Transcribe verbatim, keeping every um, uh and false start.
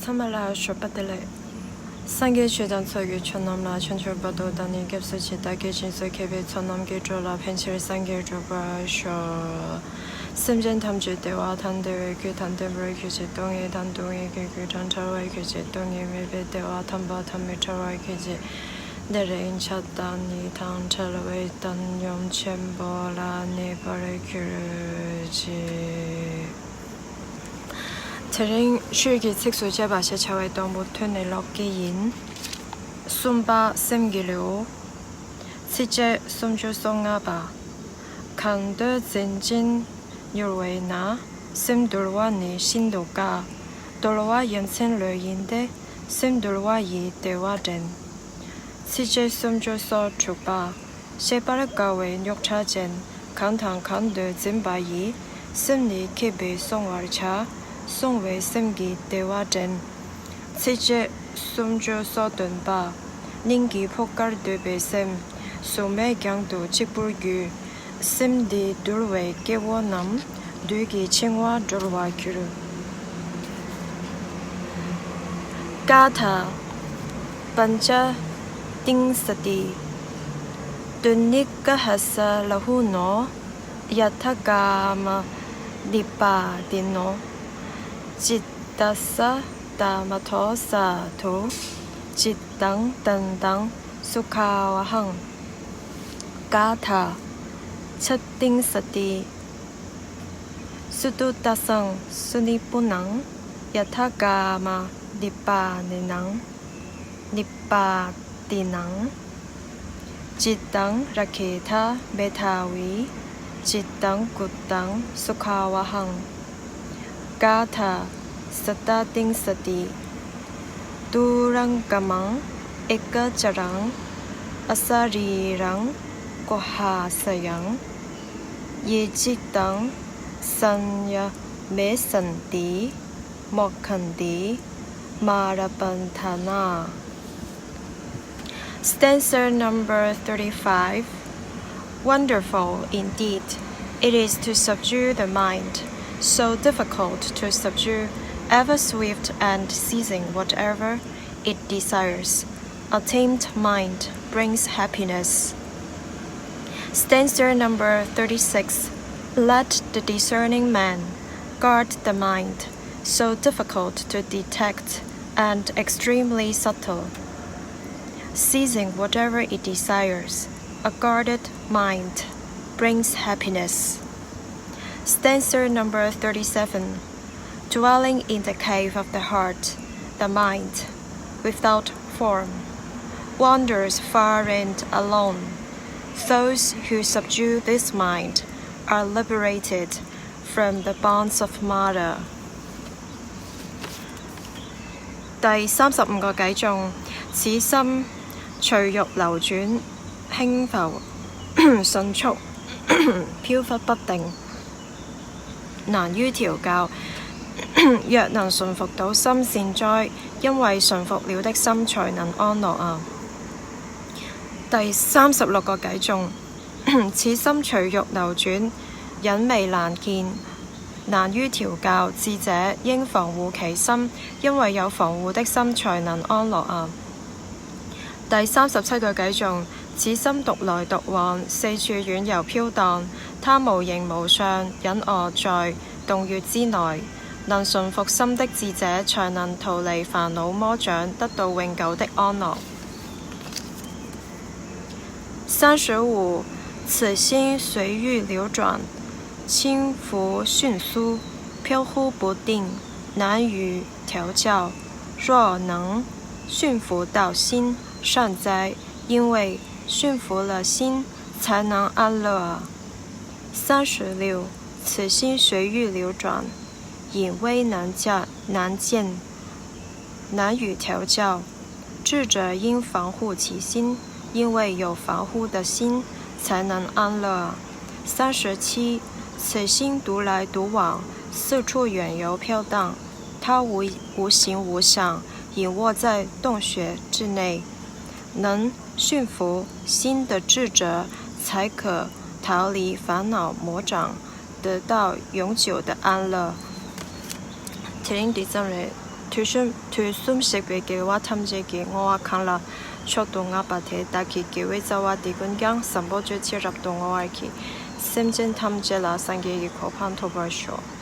ཚང་མ་ལ་ཞོགས་པ་བདེ་ལེགས། སངས་རྒྱས་ཆོས་དང་ཚོགས་ཀྱི་མཆོག་རྣམས་ལ། ཕྱོགས་བཅུ་བར་དུ་བདག་ནི་སྐྱབས་སུ་མཆི། བདག་གིས་སྦྱིན་སོགས་བགྱིས་པའི་ཚོགས་རྣམས་ཀྱིས། འགྲོ་ལ་ཕན་ཕྱིར་སངས་རྒྱས་འགྲུབ་པར་ཤོག། སེམས་ཅན་ཐམས་ཅད་བདེ་བ་དང་བདེ་བའི་རྒྱུ་དང་ལྡན་པར་གྱུར་ཅིག། སྡུག་བསྔལ་དང་སྡུག་བསྔལ་གྱི་རྒྱུ་དང་བྲལ་བར་གྱུར་ཅིག། སྡུག་བསྔལ་མེད་པའི་བདེ་བ་དམ་པ་དང་མི་འབྲལ་བར་གྱུར་ཅིག། དེ་རིང་ཆགས་སྡང་གཉིས་དང་བྲལ་བའི་བཏང་སྙོམས་ཆེན་པོ་ལ་གནས་པར་གྱུར་ཅིག། དེ་རིང་ཆོས་ཀྱི་ཚིགས་སུ་བཅད་པ་ཞེས་བྱ་བའི་དང་པོ་ཐོས་ནས་ཀློག་གི་ཡིན། གསུམ་པ་སེམས་ཀྱི་ལེའུ། ཚིགས་བཅད་སུམ་ཅུ་སོ་ལྔ་པ། གང་འདོད་འཛིན་ཅིང་མྱུར་བས་ན། སེམས་དུལ་བ་ནི་ཤིན་ཏུ་དཀའ། དུལ་བ་ཡ་མཚན་ལུས་ཡིན་ཏེ། སེམས་དུལ་བ་ཡིས་བདེ་བ་འདྲེན། ཚིགས་བཅད་སུམ་ཅུ་སོ་དྲུག་པ། ཤེས་པར་དཀའ་བའི་རྙོག་དྲ་ཅན། གང་དང་གང་འདོད་འཛིན་པ་ཡི། སེམས་ནི་ཁེབས་པས་བསྲུང་བར་བྱ། བསྲུང་བས་སེམས་ཀྱི་བདེ་བ་འདྲེན། ཚིགས་བཅད་སུམ་ཅུ་སོ་བདུན་པ། སྙིང་གི་ཕུགས་ཀར་འདོད་པའི་སེམས། གཟུགས་མེད་རྒྱང་དུ་གཅིག་པུར་རྒྱུ། སེམས་འདི་དུལ་བས་སྐྱེ་བོ་རྣམས། བདུད་ཀྱི་འཆིང་བ་སྒྲོལ་བར་འགྱུར། ག་ཐ། པཉྩ་ཏིང་ས་ཏི། དུ་ནི་ཀ་ཧ་ས་ལ་ཧུ་ནོ། ཡ་ཐ་ག་མ་དི་པ་ཏི་ནོ། ཅི་ཏ་ས་ཏ་མ་ཐོ་ས་ཐུ། ཅི་ཏང་ཏན་ཏང་སུ་ཁ་བ་ཧང་། ག་ཐ། ཆ་ཏིང་ས་ཏི། སུ་ཏུ་ཏ་སང་སུ་ནི་པུ་ནང་། ཡ་ཐ་ག་མ་དི་པ་ནི་ནང་། ནི་པ་ཏི་ནང་། ཅི་ཏང་ར་ཁེ་ཐ་མེ་ཐ་ཝི། ཅི་ཏང་ཀུ་ཏང་སུ་ཁ་བ་ཧང་། ག་ཐ། ས་ཏ་ཏིང་ས་ཏི། ཏུ་རང་ཀ་མང་ཨེ་ཀ་ཅ་རང་། ཨ་ས་རི་རང་ཀོ་ཧ་ས་ཡང་། ཡེ་ཅི་ཏང་སན་ཡ་མེ་སན་ཏི། མོ་ཁན་ཏི། མ་ར་པན་ཐ་ན། Stanza number thirty-five. Wonderful indeed it is to subdue the mind, so difficult to subdue, ever swift and seizing whatever it desires. A tamed mind brings happiness. Stanza number thirty-six. Let the discerning man guard the mind, so difficult to detect and extremely subtle. Seizing whatever it desires, a guarded mind brings happiness. Stanza number thirty-seven. Dwelling in the cave of the heart, the mind, without form, wanders far and alone. Those who subdue this mind are liberated from the bonds of Mara. 第三十五個偈頌。此心隨欲流轉，輕浮迅速，飄忽不定，難於調教。若能順服到心善哉，因為順服了的心才能安樂啊。第三十六個偈頌。此心隨欲流轉，忍味難見，難於調教。智者應防護其心，因為有防護的心才能安樂啊。第三十七個偈頌。此心獨來獨往，四處遠遊飄蕩，它無形無相，隱臥在洞穴之內。能順服心的智者，才能逃離煩惱魔掌，得到永久的安樂。三十五。此心隨欲流轉，輕浮迅速，飄忽不定，難於調教。若能 馴服到心善哉，因為馴服了心，才能安樂啊。三十六。此心隨欲流轉，隱微難見，難見，難於調教。智者應防護其心，因為有防護的心，才能安樂啊。三十七。此心獨來獨往，四處遠遊飄蕩，它無，無形無相， 隱臥在洞穴之內，能馴服心的智者，才可逃離煩惱魔掌，得到永久的安樂。དེ་རིང་འདི་ཙམ་རེད། དུས་གསུམ་དུས་གསུམ་གཤེགས་པའི་རྒྱལ་བ་ཐམས་ཅད་ཀྱི་བསྔོ་བ་གང་ལ་མཆོག་ཏུ་བསྔགས་པ་དེས། བདག་གི་དགེ་བའི་རྩ་བ་འདི་ཀུན་ཀྱང་། བཟང་པོ་སྤྱོད་ཕྱིར་རབ་ཏུ་བསྔོ་བར་བགྱི། སེམས་ཅན་ཐམས་ཅད་ལ་སངས་རྒྱས་ཀྱི་གོ་འཕང་ཐོབ་པར་ཤོག།